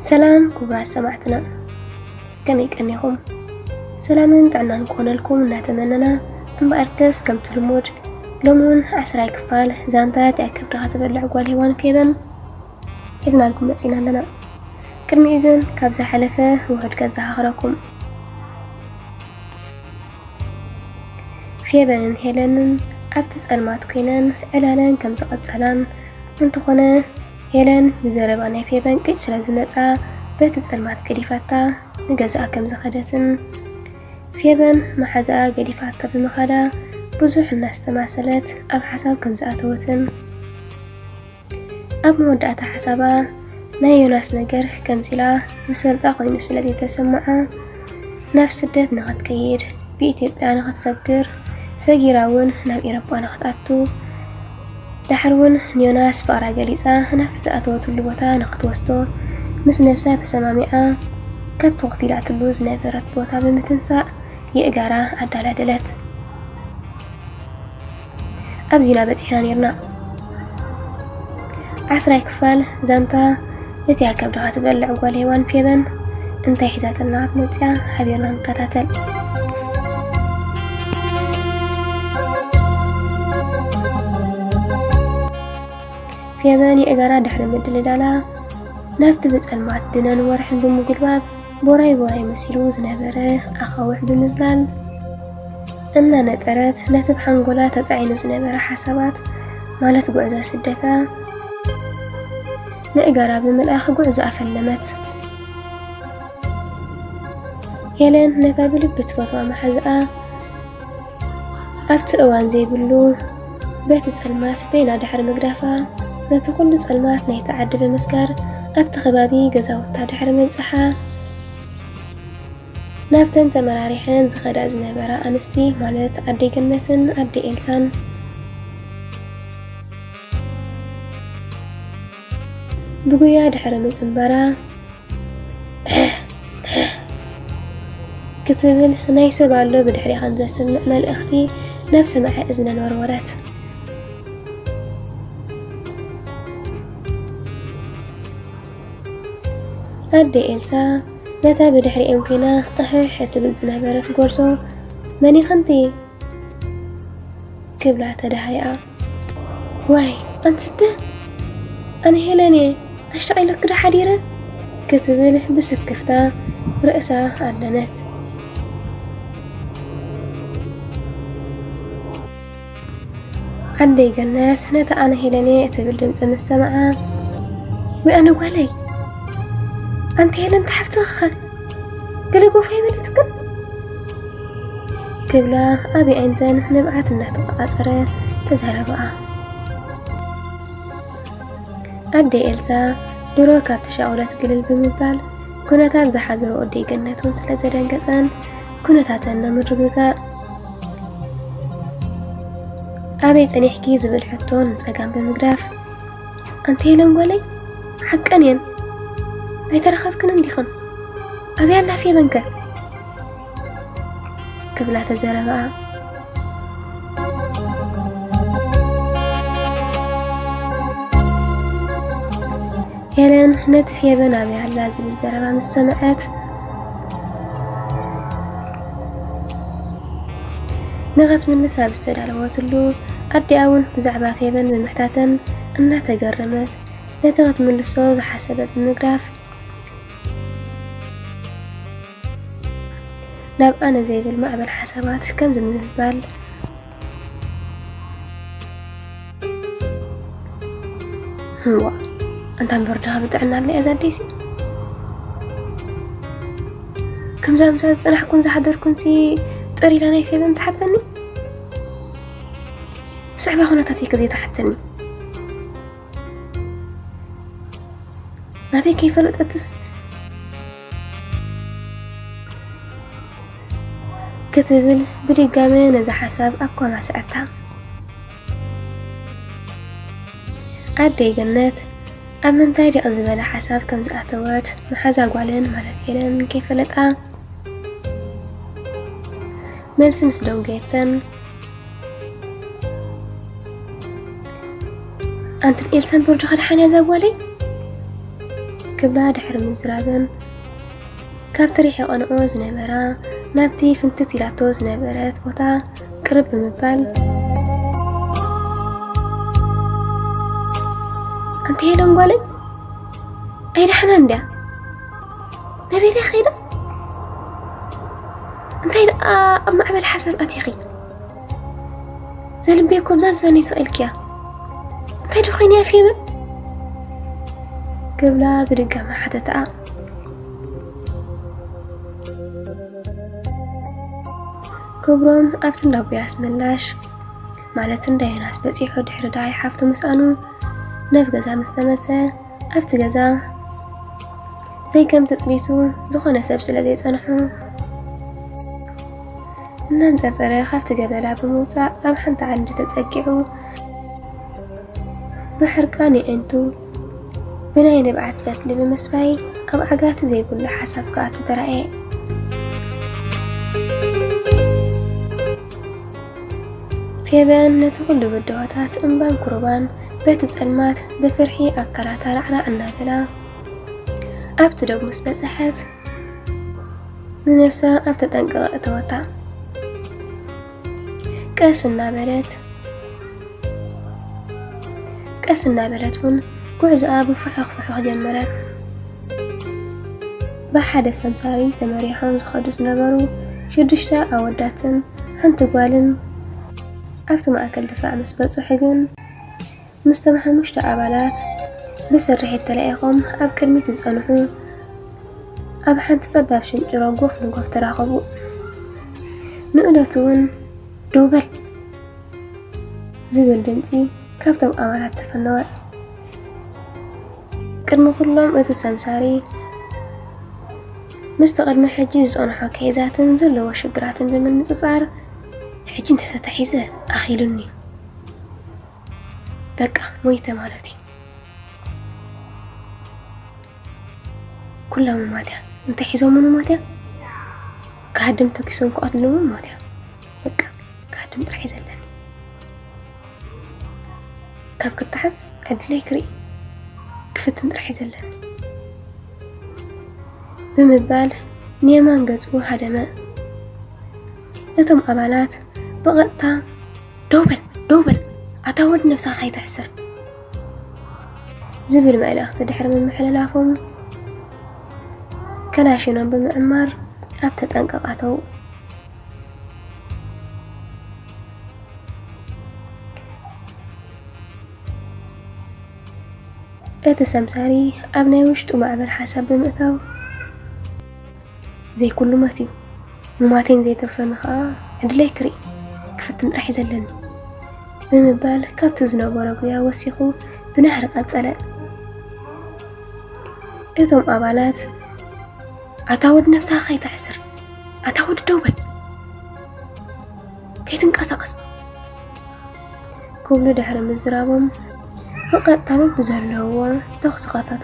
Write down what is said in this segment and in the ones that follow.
ሰላም ክቡራት ሰማዕትና፣ ከመይ ቀኒኹም? ሰላምን ጥዕናን ክኾነልኩም እናተመነና፣ እምበኣርከስ ከምቲ ልሙድ ሎሚ እውን ዓስራይ ክፋል ዛንታ እቲኣ ከብድኻ ትበልዕ ጓል ሄዋን ፌበን ሒዝናልኩም መጺና ኣለና። ቅድሚኡ ግን ካብ ዝሓለፈ ውሑድ ከዘኻኽረኩም። ፌበንን ሄለንን ኣብቲ ጸልማት ኮይነን ዕላለን ከም ዝቐጸላን፣ እንተኾነ ሄለን ብዘረባ ናይ ፌበን ቅጭ ስለ ዝመጻ በቲ ጸልማት ገዲፋታ ንገዛኣ ከም ዝኸደትን፣ ፌበን መሓዛኣ ገዲፋታ ብምኻዳ ብዙሕ እናስተማሰለት ኣብ ሓሳብ ከም ዝኣተወትን፣ ኣብ መወዳእታ ሓሳባ ናይ ዮናስ ነገር ከምዚላ ዝሰልጣ ኮይኑ ስለ ዘይተሰምዓ፣ ናብ ስደት ንኽትከይድ፣ ብኢትዮጵያ ንኽትሰግር፣ ሰጊራ እውን ናብ ኤሮጳ ንኽትኣቱ፣ ዳሕር እውን ንዮናስ ፍቕራ ገሊጻ ናብቲ ዝኣተወትሉ ቦታ ንኽትወስዶ ምስ ነብሳ ተሰማሚዓ፣ ካብቲ ኮፍ ኢላትሉ ዝነበረት ቦታ ብምትንሳእ የእጋራ ኣዳላደለት። ኣብዚና በጺሕና ነይርና። ዓስራይ ክፋል ዛንታ እቲኣ ከብድኻ ትበልዕ ጓል ሄዋን ፌበን እንታይ ሒዛተልና ክትመጽያ ሓቢርና ንከታተል። ፌበን የእጋራ ድሕሪ ምድልዳላ ናብቲ ብጸልማት ድነን ወርሕን ብምጉልባብ ቦራይ ቦራይ መሲሉ ዝነበረ ኣኻውሕ ብምዝላል እናነጠረት ነቲ ብሓንጎላ ተጻዒኑ ዝነበረ ሓሳባት ማለት ጉዕዞ ስደታ ንእጋራ ብምልኣኽ ጉዕዞ ኣፈለመት። ሄለን ነታ ብልቢ ትፈትዋ መሓዝኣ ኣብቲ እዋን ዘይብሉ በቲ ጸልማት በይና ድሕሪ ምግዳፋ፣ ነቲ ኩሉ ጸልማት ናይቲ ዓዲ ብምስጋር ኣብቲ ከባቢ ገዛውታ ድሕሪ ምብጽሓ፣ ናብተን ተመራሪሐን ዝኸዳ ዝነበራ ኣንስቲ ማለት ኣደይ ገነትን ኣደይ ኤልሳን ብጉያ ድሕሪ ምጽንባራ ክትብል ናይ ሰብ ኣሎ ብድሕሪኻን ዘስምዕ መልእኽቲ ናብ ሰማዒ እዝነን ወርወረት። ኣደ ኤልሳ ነታ ብድሕሪኦም ኮይና ኣሕሕ እትብል ዝነበረት ጎርዞ፣ "መን ኢኽንቲ?" ክብላ ተደሃይኣ። "ዋይ ኣንቲ ስደ፣ ኣነ ሄለን እየ፣ ኣሽተቒለኪ ዶ ሓዲረ?" ክትብል ብስክፍታ ርእሳ ኣለነት። ኣደይ ገነት ነታ ኣነ ሄለን እየ እትብል ድምፂ ምስ ሰምዓ፣ "ወይ ኣነ ጓለይ፣ ኣንቲ ሄለን ተሓፍትኺ ኸ ገለ ጎፋ ይበለትክን?" ክብላ ኣብ ኣዒንተን ንብዓት እናተቆጻጸረ ተዛረብኣ። ኣደይ ኤልሳ ድሮ ካብቲ ሻቑለት ግልል ብምባል፣ ኩነታት ዝሓደሮ ኣደይ ገነት እውን ስለ ዘደንገጸን፣ ኩነታተን ንምርግጋእ፣ "ኣበይ ጸኒሕኪ?" ዝብል ሕቶ ንጸጋም ብምግዳፍ፣ "ኣንቲ ሄለን ጓለይ፣ ሓቀን እየን፣ ኣይተረኸብክን እንዲኽን? ኣበይ ኣላ ፌበን ከ?" ክብላ ተዘረብኣ። ሄለን ነቲ ፌበን ኣበይ ኣላ ዝብል ዘረባ ምስ ሰምዐት፣ ንኸትምልስ ኣብ ዝተዳለወትሉ፣ ኣዲኣ እውን ብዛዕባ ፌበን ብምሕታተን እናተገረመት፣ ነቲ ክትምልሶ ዝሓሰበት ብምግዳፍ፣ ናብ ኣነ ዘይብል ማዕበል ሓሳባት ከምዚ ብምባል፣ "እዋ፣ ኣንታ እምበር ድኻ ብጥዕና ኣላ እያ እዛ ኣደይሲ? ከምዛ ምሳኣ ዝጸናሕኩን ዝሓደርኩንሲ ጥር ኢላ ናይ ፌበን ትሓተኒ? ብዛዕባ ኩነታተይ ከ ዘይትሓተኒ? ናተይ ከይፈለጠትስ?" ክትብል ብድጋመ ነዚ ሓሳብ ኣኮማስዐታ። ኣደይ ገነት ኣብ ምንታይ ዲቕ ዝበለ ሓሳብ ከም ዝኣተወት መሓዛ ጓለን ማለት ሄለን ከይፈለጣ መልሲ ምስ ደንጎየተን፣ "ኣንትን ኤልሳን በርዶ ከደሓን እያ እዛ ጓለይ?" ክብላ ድሕሪ ምዝራበን፣ ካብቲ ርሒቐንኦ ዝነበራ ናብቲ ፍንትት ኢላቶ ዝነበረት ቦታ ቅርብ ብምባል፣ "ኣንቲ ሄለን ጓለይ፣ ኣይደሓና እንድያ? ናበይ ድያ ከይዳ? እንታይ ደኣ ኣብ ማዕበል ሓሳብ ኣቲኺ? ዘልቤ እኮ ብዛ ዝበነይ ስቕ ኢልክያ። እንታይ ዶ ኮይንያ ፌበን?" ክብላ ብድጋሚ ሓተትኣ። ክብሮም ኣብቲ እንዳ ቡያ ኣስመላሽ፣ ማለት እንዳ ዮናስ በጺሑ ድሕሪ ዳይ ሓፍቱ ምስኣኑ ናብ ገዛ ምስ ተመልሰ፣ ኣብቲ ገዛ ዘይከም ትጽቢቱ ዝኾነ ሰብ ስለ ዘይጸንሑ፣ እናንጸርጸረ ካብቲ ገበላ ብምውጻእ ኣብ ሓንቲ ዓንዲ ተጸጊዑ፣ ብሕርቃን የዒንቱ ብናይ ንብዓት ፈትሊ ብምስፋይ ኣብ ዓጋቲ ዘይብሉ ሓሳብ ክኣቱ ተራእየ። ፌበን ነቲ ኩሉ ብድሆታት እምባን ኩሩባን በቲ ጸልማት ብፍርሒ ኣካላታ ራዕራዕ እናበላ ኣብቲ ዶብ ምስ በጽሐት፣ ንነብሳ ኣብ ተጠንቀቐ እተወታ። ቀስ እናበለት፣ ቀስ እናበለት እውን ጉዕዞኣ ብፍሑኽ ፍሑኽ ጀመረት። ብሓደ ሰምሳሪ ተመሪሖም ዝኸዱ ዝነበሩ ሽዱሽተ ኣወዳትን ሓንቲ ጓልን ኣብቲ ማእከል ድፋዕ ምስ በጽሑ ግን፣ ምስቶም ሓሙሽተ ኣባላት ብስርሒት ተላኢኾም ኣብ ቅድሚት ዝጸንሑ ኣብ ሓንቲ ጸባብ ሽንጭሮ ጎፍ ንጎፍ ተራኸቡ። ንእለቱ እውን "ደው በል!" ዝብል ድምጺ ካብቶም ኣባላት ተፈነወ። ቅድሚ ኩሎም እቲ ሰምሳሪ ምስቲ ቅድሚ ሕጂ ዝጸንሖ ኬዛትን ዘለዎ ሽግራትን ብምንጽጻር፣ "ሕጂ እንተተታሒዘ ኣኺሉኒ። በቃ ሞይተ ማለት እዩ። ኩላ ምማት እያ። እንተ ሒዞምኒ ሞት እያ። ክሃድም ተኪሶም ክቐትልኒ ሞት እያ። በቃ ክሃድም ጥራሕ እዩ ዘለኒ። ካብ ክተሓዝ ዕድለይ ክርኢ ክፍትን ጥራሕ እዩ ዘለኒ" ብምባል ንየማን ገጹ ሃደመ። እቶም ኣባላት ብቐጥታ "ደው በል፣ ደው በል፣ ኣታ ወዲ ነብስኻ ከይተሕስር" ዝብል መልእኽቲ ድሕሪ ምምሕልላፎም፣ ከላሽኖም ብምዕማር ኣብ ተጠንቀቕ ኣተዉ። እቲ ሰምሳሪ ኣብ ናይ ውሽጡ ማዕበል ሓሳብ ብምእታው፣ "ዘይኩሉ ሞት እዩ፣ ምማተይን ዘይተርፈኒ ኸኣ ዕድለይ ክርኢ ክፍትን ጥራሕ እዩ ዘለኒ" ብምባል ካብቲ ዝነበሮ ጉያ ወሲኹ ብናህሪ ቀጸለ። እቶም ኣባላት "ኣታ ወዲ ነብስኻ ከይተሕስር፣ ኣታ ወዲ ደው በል፣ ከይትንቀሳቐስ" ክብሉ ድሕሪ ምዝራቦም፣ ብቐጥታ በብዘለውዎ ተኹሲ ከፈቱ።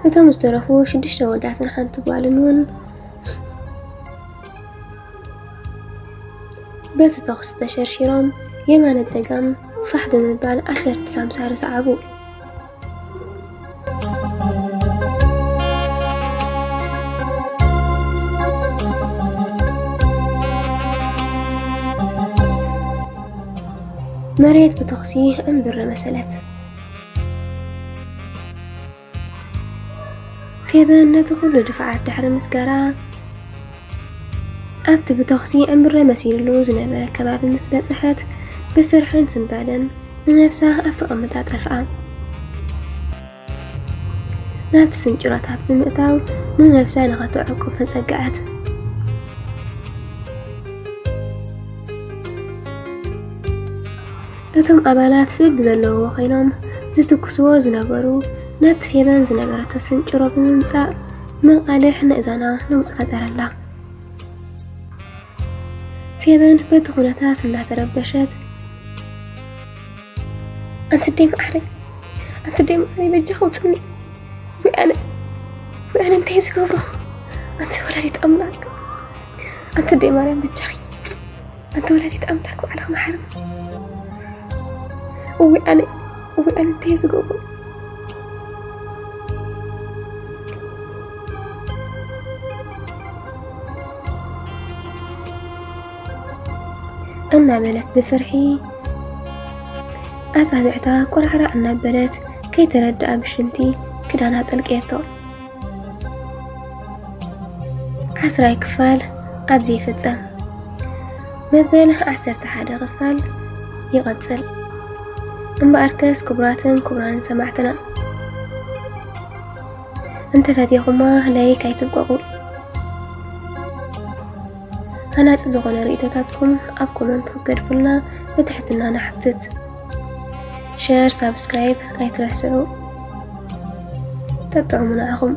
እቶም ዝተረፉ ሽዱሽተ ወዳትን ሓንቲ ጓልን እውን በቲ ተኹሲ ተሸርሺሮም፣ የማነ ጸጋም ፋሕ ብምባል ኣሰርተ ሳምሳሪ ሰዓቡ። መሬት ብተኹሲ ዕምብረ መሰለት። ፌበን ነቲ ኩሉ ድፋዓት ድሕሪ ምስጋራ፣ ኣብቲ ብተኹሲ ዕምብረ መሲልሉ ዝነበረ ከባቢ ምስ በጽሐት፣ ብፍርሕን ስንባደን ንነብሳ ኣብ ተቐምጣ ጠፍኣ። ናብቲ ስንጭሮታት ብምእታው ንነብሳ ንኸተዕቁብ ተጸግዐት። እቶም ኣባላት ፍብ ብዘለዎ ኮይኖም ዝትኩስዎ ዝነበሩ፣ ናብቲ ፌበን ዝነበረቶ ስንጭሮ ብምምጻእ መቓልሕ ነእዛና ነውጽ ፈጠረላ። ፌበን በቲ ኩነታት እናተረበሸት፣ "ኣንቲ ደይ መዓረይ፣ ኣንቲ ደይ መዓረይ፣ በጃኺ ውጽኒ። ወይ ኣነ፣ ወይ ኣነ እንታይ ዝገብሮ? ኣንቲ ወላዲት ኣምላኽ፣ ኣንቲ ደይ ማርያም በጃኺ፣ ኣንቲ ወላዲት ኣምላኽ ባዕልኺ መሓርኒ። እወ ኣነ፣ እወ ኣነ እንታይ ዝገብሮ?" እናበለት ብፍርሒ ኣጻብዕታ ቆራዕራዕ እናበለት ከይተረድኣ ብሽንቲ ክዳና ጠልቅየቶ። ዓስራይ ክፋል ኣብዚ ይፍጸም። መበል ዓሰርተ ሓደ ክፋል ይቐጽል። እምበኣርከስ ክቡራትን ክቡራንን ሰማዕትና፣ እንተፈቲኹማ ላይክ ኣይትብቀቑ። ሃናጺ ዝኾነ ርእይቶታትኩም ኣብ ኮመንት ክትገድፉልና ብትሕትና ንሓትት። ሸር፣ ሳብስክራይብ ኣይትረስዑ። ተጥዕሙ ንዓኹም።